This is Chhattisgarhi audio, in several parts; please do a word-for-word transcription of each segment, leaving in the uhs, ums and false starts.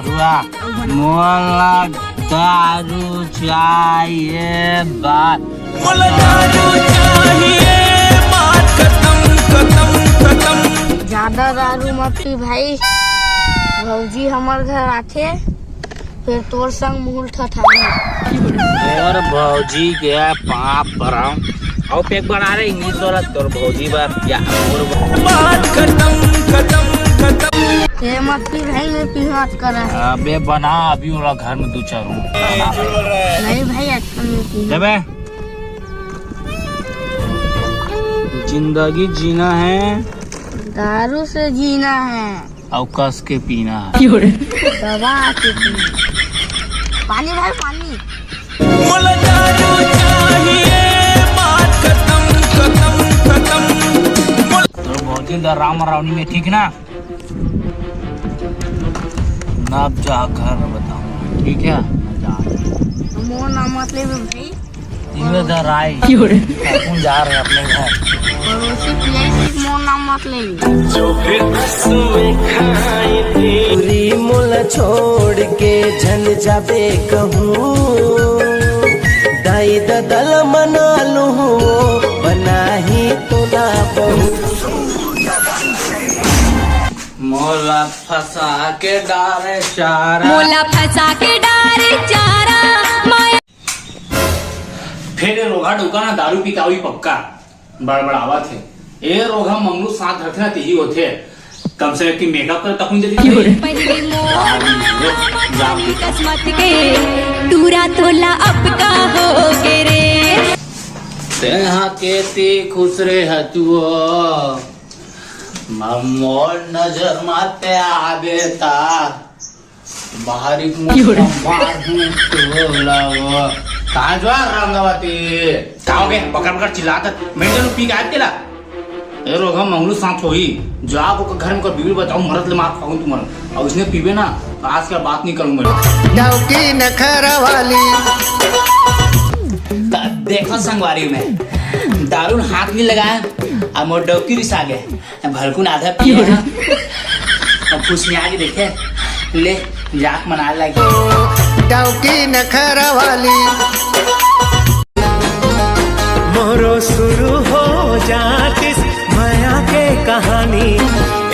वाह, मोला दारू चाहिए बात। मोला दारू चाहिए, बात खत्म, खत्म, खत्म। ज्यादा दारू मत पी भाई, भौजी हमर घर आथे, फिर तोर संग मुहूर्त ठठाही। तोर भौजी के पाप भरम। अउ पैक बना रे इंग्लिश वाला तोर भौजी बर या मोर बर। बात खत्म, खत्म, खत्म। ए मत पी भाई, मैं पी मत कर। अबे बना अभी ओला घर में दू चार हूँ। नहीं भाई, आजकल मैं पी। देबे। जिंदगी जीना है। दारू से जीना है। अउ कस के पीना है। दबा के पी। पानी भाई, पानी। मोला दारू चाहिए, बात खत्म, खत्म, खत्म। तोर भौजी ल राम रावणी में, ठीक ना? ना अब जा घर में बताऊँ, ठीक है? ना जा। मोर नाम मत ले भाई। इधर आई। अपन जा रहे अपने घर। पड़ोसी पियाई से मोर नाम मत ले। पूरी मोला छोड़ के झन जाबे कहूँ। दाई ददा ल मना लूँ, बनाही तोला बहू। मोला फंसा के डारे चारा। मोला फंसा के डारे चारा। माया फेर ए रोगहा डौका ना दारू पी के आही पक्का। बड़बड़ावत हे। ए रोगहा मंगलू साथ रखे ना तेही होथे। कम से कम मेकअप कर तकुन जदी। पहली मोर जाम किस्मत के टूरा तोला अब का हो गे रे। तेहा केती खुश रे हतुओ। मोर नजर माते आबे ता। बाहरी मुंह मार हूँ तोला वो। कहाँ जो रंगवती? का हो गए? बकर बकर चिल्लात। मैं जनु पी के आए तेला। ए रोगहा मंगलू साथ होही। जाके घर में कोई बीड़ी बताऊँ, मरत ले मार खाऊँ तुम्हारा। अउ इसने पीबे ना, तो आज का बात नहीं करूँ मैं। डौकी नखरा वाली। देखो संगवारी में दारू हाथ नहीं लगाया, अब मोर डौकी रिसा गए। भलकुन आधा पिए ना। अब कुछ नहीं आगे देखे। ले, जाक मना लगे। डौकी नखरा वाली। मोरो शुरू हो जातिस मया के कहानी।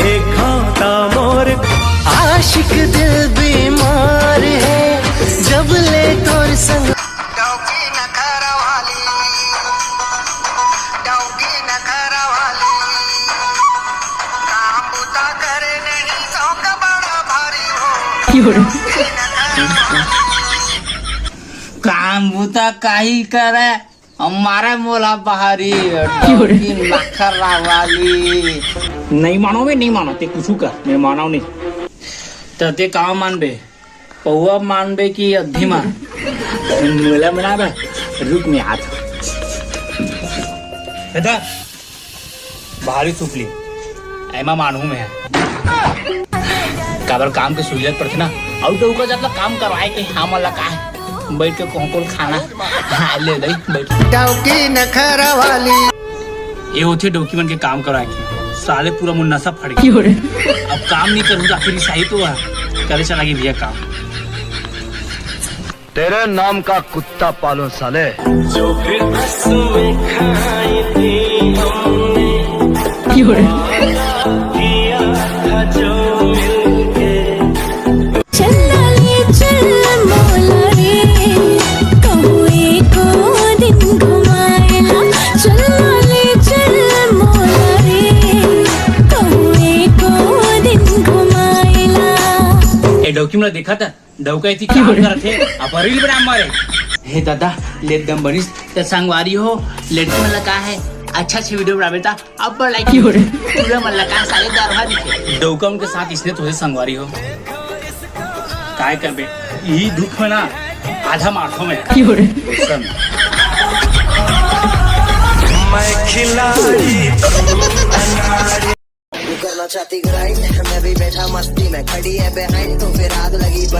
एक होता मोर आशिक दिल बीमार है, जब ले तोर संग। डौकी नखरा वाली, डौकी नखरा वाली। काम बुता करे नहीं शौक बड़ा भारी हो। डौकी नखरा वाली। काम बुता काही करे, हमारा मोला बाहरी डौकी नखरा वाली। नहीं मानो बे, नहीं मानो, ते कुछ कर, मैं मानो नहीं। तो ते का मानबे? पौवा मानबे कि अद्धी मान? मोला मना बे, रुक मैं हाथ। दादा, भारी सुपली, एमा मानहूं मैं। काबर काम के सुविधा पड़थे ना, अउ डौका जात ला काम करवाए के, हमन ला का है? बैठ के कोंकोल खाना। हाँ, ले ले, बैठ। डौकी नखरा वाली। ये होथे डौकी मन के काम करवाए के। साले पूरा मुंह नशा फड़ गया। अब काम नहीं करूँ तो आखिर ईसाई तो है। करे चला गई भैया काम। तेरे नाम का कुत्ता पालूं साले। जो फिर बस में खाई थी हमने, वादा किया था जो मिलके। चल ना ले चल मोला रे, कहूँ एको दिन घुमाएला। चल ना ले चल मोला रे, कहूँ एको दिन घुमाएला। ए डौकी मन ला देखा था, डौका इति काम करत हे, अब रील बना मारे। हे दादा, ले दम बनिस, त संगवारी हो, लड़की मन ला का है, अच्छा अच्छा वीडियो बनावे ता, अब लाइक पूरा मन ला का साले दरहा दिखे। डौका मन के साथ इसने थोड़े संगवारी हो। काय करबे, यही दुख में ना, आधा माथो में। गुस्सा में। मैं खिलाड़ी तू अनाड़ी। तू करना चाहती ग्राइंड, मैं भी बैठा मस्ती में, खड़ी है बिहाइंड तो फिर आग लगी बस।